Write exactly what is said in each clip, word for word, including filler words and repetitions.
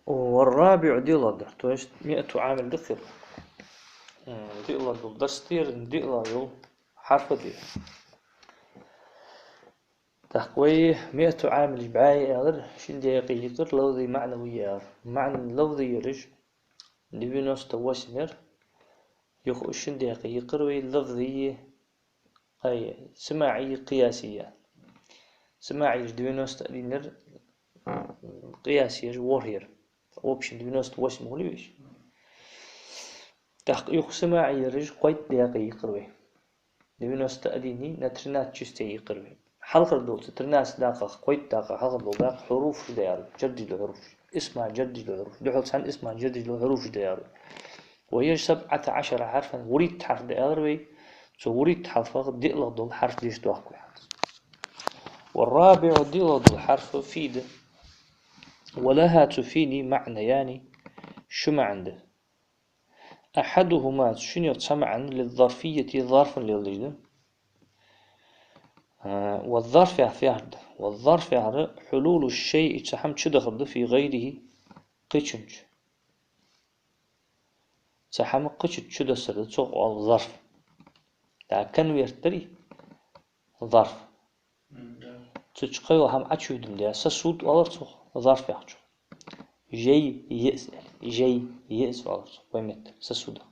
والرابع диълагӀдар, то есть مائة عامل да-кх ер. М, диълагӀа дола дарс да ер, диълагӀа йола хьарф да ер. ТӀаккха вай مائة عامل бӀаьи аьлар, шин даькъе йикъар, лафзи, маӀнави аьлар. МаӀан лафзи яраш девяносто восемь яр, юха шин даькъе йикъар вай лафзи, ай, самаӀи, къияси. СамаӀи девяносто один яр, къияси ворхӀ яр. В общем, девяносто восемь хулий уж. ТӀаккха юха самаӀи яраш кхойтта даькъе йикъар вай. Девяносто один на тринадцать частей йикъар вай. Хьалхара дола, цу тринадцать дакъах, кхойтта дакъах хьалхара дола дакъа хьуруфаш да аьлар, джарраш дола хьуруфаш. Исма джарраш дола хьуруфаш. Духхьал цхьан исма джарраш дола хьуруфаш да аьлар. وهي سبعة عشر حرفا, вурийтта хьарф да аьлар вай. Цу вурийтта хьарфах диълагӀа дола хьарф дешдоаккх вай хӀанз. والرابع диълагӀа дола хьарф фи да. ولها, цу фина, معنيان, ши маӀан да. أحدهما, цу шиннех цхьа маӀан, للظرفية, зарфана леладеш да. А, والظرف яхар фу яхар да? والظرف яхар حلول الشيء, цхьа хӀама чудахар да, في غيره, кхычунча. Цхьа хӀама кхычунча чудассар да, цох оал зарф. ТӀаккха конверт дарий? Зарф. М, да. Цу чу кхыйола хӀама Ӏочуюдам да, сосуд оалар цох, зарф яхачох. Жей, йиъс аьле. Жей, йиъс оалар цох, вай меттала, сосудах.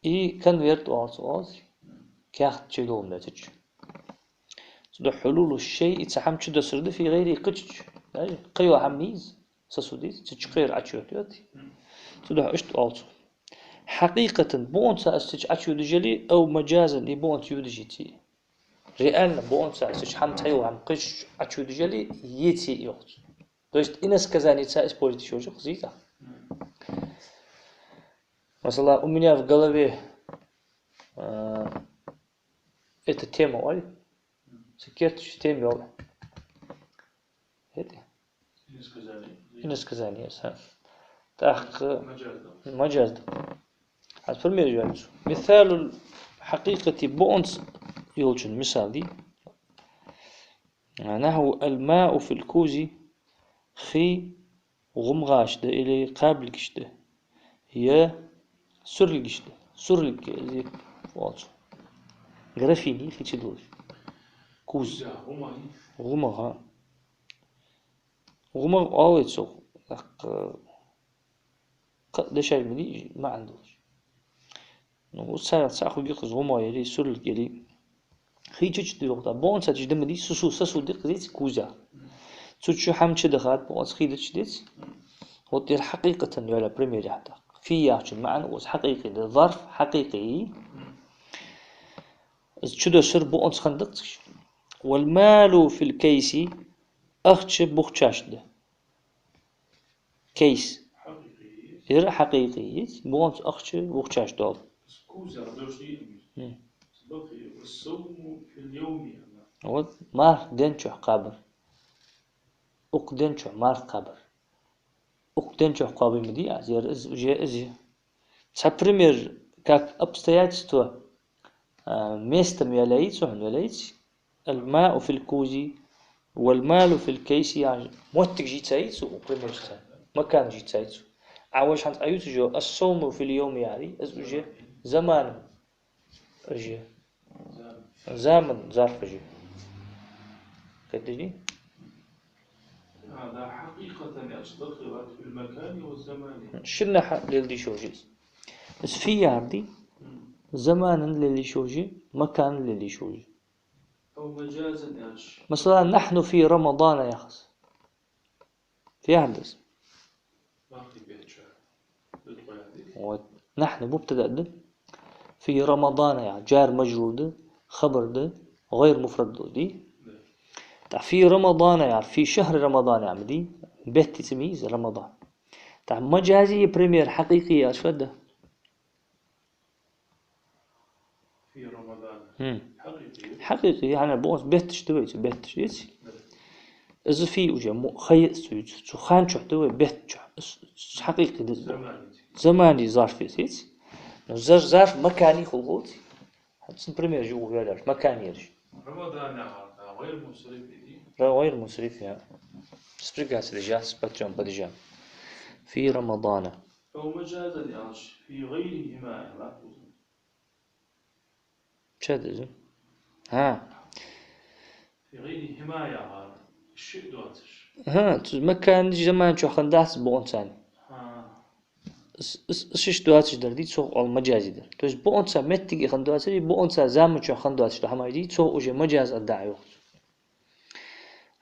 И конверт оалар цох, оалаш, каьхат чудоалам да цу чу. Цудухьа حلول الشيء, цхьа хӀама чудассар да, في غيره, кхычунча. Даже кхыйола хӀама мийза, сосуд из, цу чу кхыяр Ӏочуйойтаргйоаций. Цудухьа иштта оал цох. حقيقة, бокъонца из цу чу Ӏочуйодаш яле, أو مجازا, е бокъонца йодаш еце. Реально бокъонца из цу чу хӀама, цхьайола хӀама кхыча чу Ӏочуйодаш яле, еце йоах цо. То есть иносказаниеца использовать йиш йолаш я-кх из, дий? Масала, у меня в голове, а, эта тема, оал. Са керттерча тема йола. ХӀаьта? Иносказание. Иносказание, са. ТӀаккха маджаз да. Маджаз да. Аз пример йоал цо. مثال الحقيقة, бокъонца йолчун мисал дий. نحو الماء في الكوز, хий гӀумагӀаш да или кхаблигаш да, е сурилгаш да. Сурилг, из оал цох. Графини хий чу долаш. Куз. ГӀумагӀа. ГӀумагӀа оал вай цох. ТӀаккха кхы дешаш ма дий, маӀан долаш. Ну, царех цхьа хургья-кх из, гӀумагӀа яле, сурилг яле. Хий чу чудоагӀа, бокъонца чу да ма дий, сосу-, сосуд я-кх из, кузя. Цу чу хӀама чудахад, бокъонца хий да чудеций. Вот ер хьакъикъатан йола пример я-кх. Фи яхачун маӀан укхаза хьакъикъи да, зарф хьакъикъи. Из чудоссар бокъонца хиннад-кх цу чу. والمال في الكيس, ахча бухчаш да. Кейс. Ер хьакъикъи я из, бокъонца ахча бухчаш дола. М. Вот, марха ден чухь кхабар. Укх ден чухь марха кхабар. Укх ден чухь кхоабий ма дий аз, ер из уже из я. Цхьа пример, как обстоятельство, а, местом йоалаяьй цо хьона, йоалаяьй. الماء في الكوز والمال في الكيس, яхаш, моттиг жийцай цо, пример жийцай, макан жийцай цо. А вож хӀанз Ӏоювцаш йола الصوم في اليوم яхар, из уже заман, уже заман зарф уже. Кхетадий? А, да, хьакъикъатан яхача дакъа вац, في المكان والزمان. Шиннахьа леладе йиш йолаш я из. Из фи яхар дий? М. Заманан леладе йиш йолаш я, маканан леладе йиш йолаш я. أو مجازا яхаш. Масала, نحن في رمضان яхаш. Фу яхар да из? Мархий бетта чу. Вот. نحن мубтада да. في رمضان яхар джар-маджрур да, хабар да, гӀайр муфрад да, дий? Да. ТӀаккха في رمضان яхар, في شهر رمضان яхар ма дий? Бетта цӀи ма йий из, Рамадан. ТӀаккха маджази я пример, хьакъикъи я, аьлча фу да? في رمضان. Хм. Хьакъикъи я. Хьакъикъи я, хӀана, бокъонца бетташ да вай цу, бетташ, деций? Да. Из фи уже мо-, хайи из цу, цу хан чухь да вай, бетта чухь. Из, из хьакъикъи да из. Замани. Замани зарф я из, деций? Но зар-, зарф макани хул, хулаций? Цун пример жугу вялаш, макани ераш. Рамадан яхар, да, гӀайр мунсариф я, дий? Да, гӀайр мунсариф я. Спрягаться деш яц, с платёжом, падежом. في رمضان. أو مجازا، يعني، في غيرهما، يعني، ما تكون. Ча деза? ХӀа. في غيرهما яхар шиъ доацаш. ХӀа, цу макан заман чу хиннадац бокъонца. ХӀа. С-, с-, шиш доацаш дар дий, цох оал мажази дар. То есть бокъонца моттиге хиннадоацаш, бокъонца заман чу хиннадоацаш да хӀамаш дий, цох уже мажаз аргда йоах цо.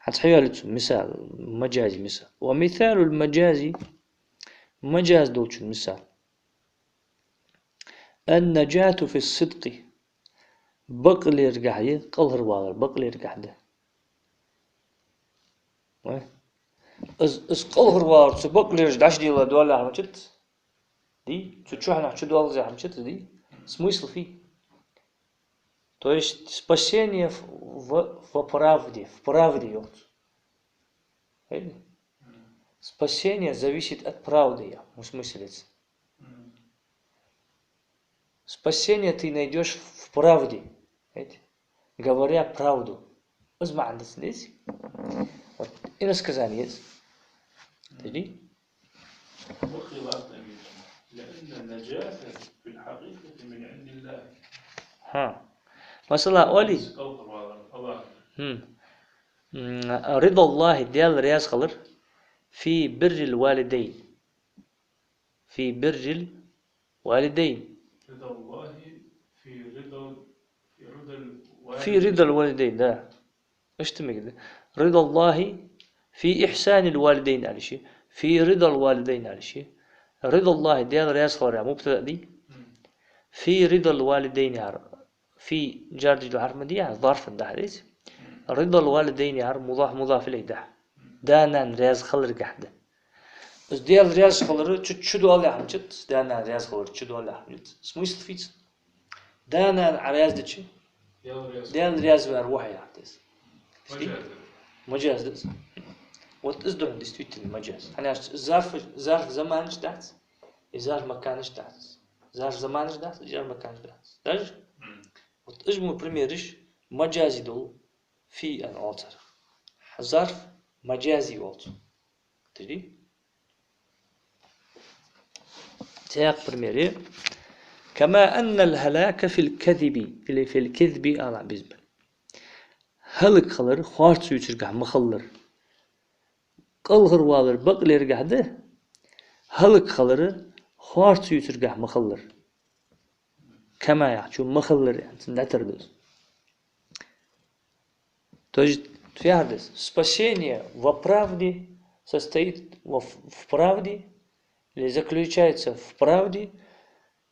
ХӀанз хьайоалаю цо мисал, мажази мисал. ومثال المجاز, мажаз долчун мисал. النجاة في الصدق. Бакълергахьа я, кӀалхарвалар бакълергахьа да. Ой. Из, из кӀалхарвалар цу бакълерча дӀачудилла доалахьа мачат? Дий? Цу чухьнахьа чудоаллазахьа мачат, дий? Смысл фий? То есть спасение в, в, в правде, в правде йоах цо. Хей? Спасение зависит от правды, я, в смысле. Спасение ты найдёшь в правде. Видите? Говоря правду. Из маӀан да цун, видите? Вот. Иносказание есть. Видите? وخلاف أمين. لأن النجاة في الحقيقة من عند الله. ХӀа. Масала, оалий? Хм. М, رضا الله, Даьла раьза хилар, في بر الوالدين. في بر الوالدين. رضا الله في رضا، في رضا الوالدين. في رضا الوالدين, да. Иштта мегаш да. رضا الله في إحسان الوالدين аьлча, في رضا الوالدين аьлча. رضا الله, Даьла раьза хилар, мубтада дий? في رضا الوالدين яхар. في جار دجلو حرف ма дий, ظرف да хьадис. رضا الوالدين яхар مضاف مضاف إليه да. Да-нана раьза хиларгахьа да. Из Даьла раьза хилар чу, чудоалахьа мачат, да-нана раьза хилар чудоалахьа мачат. Смысл фий цун? Да-нана Ӏа раьза дича, Даьла раьза вар ва хьо яхар да из. Мажаз да. Мажаз да из. Вот из да действительно мажаз. ХӀана аьлча из зарф, зарф заманаш дац, и зарф маканаш дац. Зарф заманаш дац, и зарф маканаш дац. Даже? Мгм. Вот из мо примераш мажази дола, في аьнна оал цар. Зарф мажази оал цох. Тиги? Цхьаькха пример я. كما أن الهلاك في الكذب, или في الكذب, ала безам ба. ХӀалак хилар хорца ювцаргахьа ма хиллара. КӀалхарвалар бакълергахьа да, хӀалак хилар хорца ювцаргахьа ма хиллара. كما яхачо ма хиллара, яӀни, цун дӀатар да из. То есть, фу яхар да из? Спасение во правде состоит во, в правде, или заключается в правде,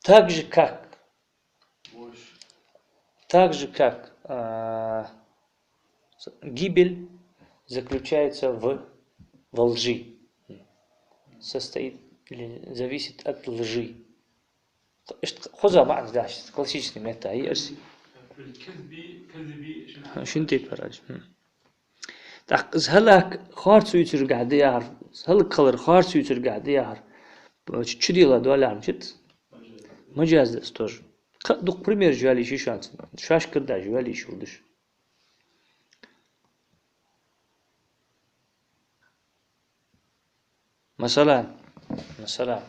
так же, как, так же, как, а, гибель заключается в, во лжи. Состоит или зависит от лжи. Иштта хоза маӀан дац, классически метта, и арси. Шин тайпара. Хм. ТӀаккха из хӀалак хорца ювцаргахьа да яхар, хӀалак хилар хорца ювцаргахьа да яхар. Чу, чудилла доалахьа мачат? Мажаз да из тоже. Кхы а дукха примераш йоалае йиш я шоана. Шоаш карадаш йоалае йиш йолаш. Масала, масала.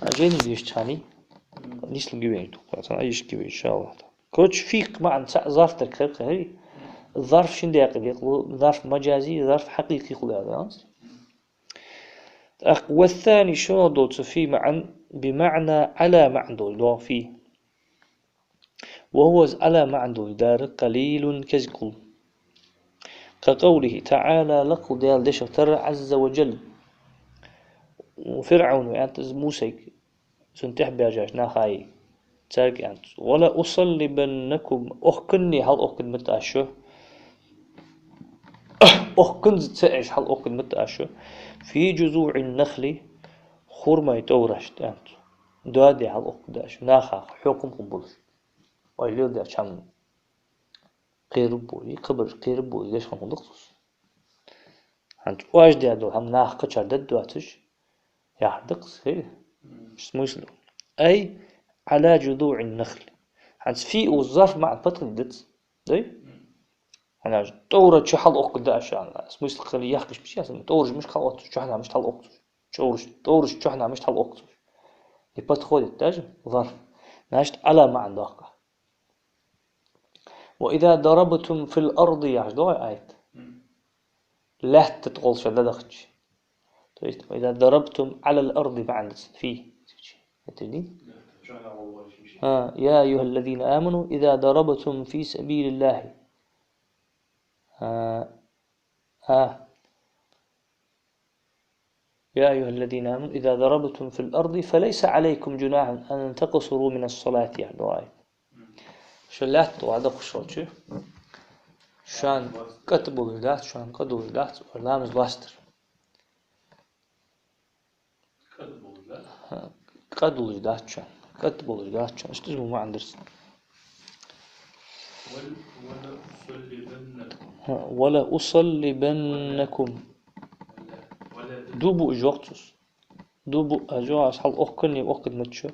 А жени деш цхьани? Нийслу гивен тухкъа, цхьан айиш гивен, иншаллахӀ. Короче, фикъ маӀан цхьа зарф тӀа кхайкхай. Зарф шин декъа декъалу, зарф мажази, зарф хьакъикъи хул яхаш. ТӀаккха والثاني, шоллагӀа долча في معا, بمعنى على маӀан долаш да في. وهو, из على маӀан долаш дар, قليل, кӀезига хул. كقوله تعالى, лакхача Даьла дешах тара, عز وجل. ФирӀавна аьннад из Мусайга, цун тӀехьа баьржача наха а. Царга аьннад: ولأصلبنكم, охканне хьалохкадергда аз шо. Охканза ца Ӏеш хьалохкадергда аз шо. في جذوع النخل, хурмай тӀоврашта, аьннад цо. Доаде хьалохкадергда аз шо. Наха хьокхам хургболаш. Вай леладаьча хӀаман кхераргболаш, кхабараш кхераргболаш деш хинна хургда-кх цо. ХӀанз оаш даь дола хӀама наха кхычар дергдоацаш, яхар да-кх из, хей? Смысл. أي على جذوع النخل. ХӀанз في укхаза зарф маӀан подходить дац. Дий? ХӀана аьлча тӀовра чу хьалъоаккхаргда аз шоана. Смысл хила яхкаш мишта яц, тӀовраш мишта хьалъоаккхаргда, чухьнахьа мишта хьалъоаккхаргда. ТӀовраш, тӀовраш чухьнахьа мишта хьалъоаккхаргда. Не подходит даже, ظرف. Значит, على маӀан доаккх. وإذا ضربتم في الأرض яхаш да вай аят. Лаьтта тӀа гӀолла шо дӀадахача. То есть, وإذا ضربتم على الأرض маӀан да цун في. Хетий? А, يا أيها الذين آمنوا إذا ضربتم في سبيل الله. А, а. يا أيها الذين آمنوا إذا ضربتم في الأرض فليس عليكم جناح أن تقصروا من الصلاة, яхаш да вай. Шо лаьтта тӀа дӀадахача, шоана кӀатӀа болаш дац, шоана кӀа долаш дац ламаз лоастар. КӀа долаш дац шоана. КӀатӀа болаш дац шоана. Иштта из мо маӀан дар цун. ХӀа, ولأصلبنكم. ХӀа, ولأصلبنكم. Ду буаш йоах цо. Ду буаш йоах, аз хьалъоаккхаргда, оаккхаргда ма дий шо.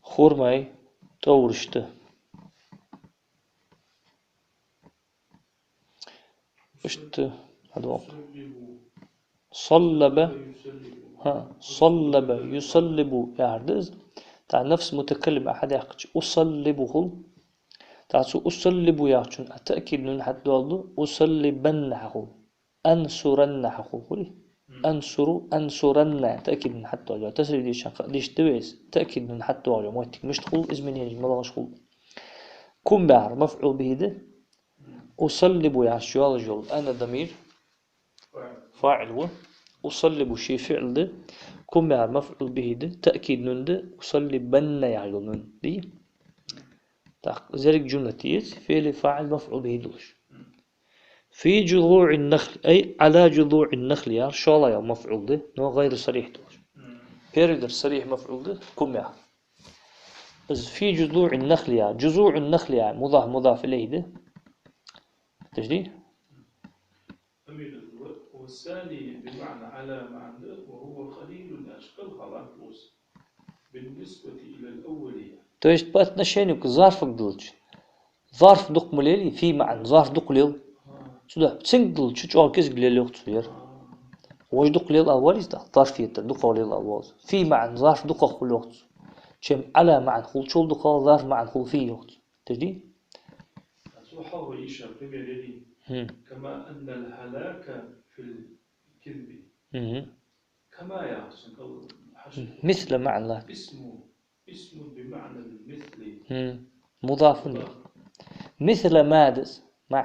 Хурмай тӀоврашта. Иштта, хьадоагӀа. صلب. ХӀа, صلب, يصلب яхар да из. ТӀаккха نفس متكلم а хьадаьккхача, أصلب хул. ТӀаккха цу أصلب яхачун а تأكيد нун хьатӀадоаладу, أصلبن хьахул. أنصرن хьахул, хули? أنصر, أنصرن, تأكيد нун хьатӀадоаладу. Тасриф дешаш хьа-, дешаш да вай из. تأكيد нун хьатӀадоагӀаш моттиг мишта хул, изменени малагӀаш хул. Кум яхар مفعول به да. أصلب яхача йоаллаш йола أنا дамир фаӀил ва. أصلب ший фиӀл да. Кум яхар مفعول به да. تأكيد нун да. أصلبن яхаш йола нун. Дий? ТӀаккха из еррига жумла тӀа фиӀл, фаӀил, مفعول به долаш. في جذوع النخل, أي على جذوع النخل яхар шоллагӀа йола مفعول да, но غير صريح долаш. Первый дар صريح مفعول да, кум яхар. Из في جذوع النخل яхар, جذوع النخل яхар مضاف مضاف إليه да. Подожди. والثاني بمعنى على маӀан да, وهو قليل, яхаш кӀалхара латт из. بالنسبة إلى الأول. То есть по отношению к ظرف га диллача. ظرف дукха ма лелий, في маӀан ظرف дукха лел. Цудухьа цунга диллача чӀоагӀа кӀезига лел йоах цо ер. Вож дукха лел ала валар из, тӀаккха ظرف еттар дукхагӀа лел ала валар из. في маӀан ظرف дукхагӀа хул йоах цо. Чем على маӀан хул чул дукхагӀа, ظرف маӀан хул في йоах цо. Тешдий? Цу хьалха иша пример яди. Хм. كما أن الهلاك في الكذب. Мгм. كما яхачун кӀал хьашт. مثل маӀан да. اسم، اسم بمعنى المثل. Мгм. مضاف. مضاف. مثل ما да из. ما.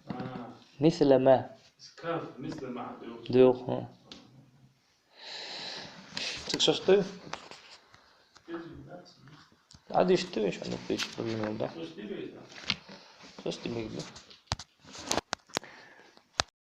А. مثل ما. Из каф مثل ما да йоах. Да йоах, хм. Цига соцаду? Ӏодешаргда вай шоана, печать проблема да. Соцаде мегаш да.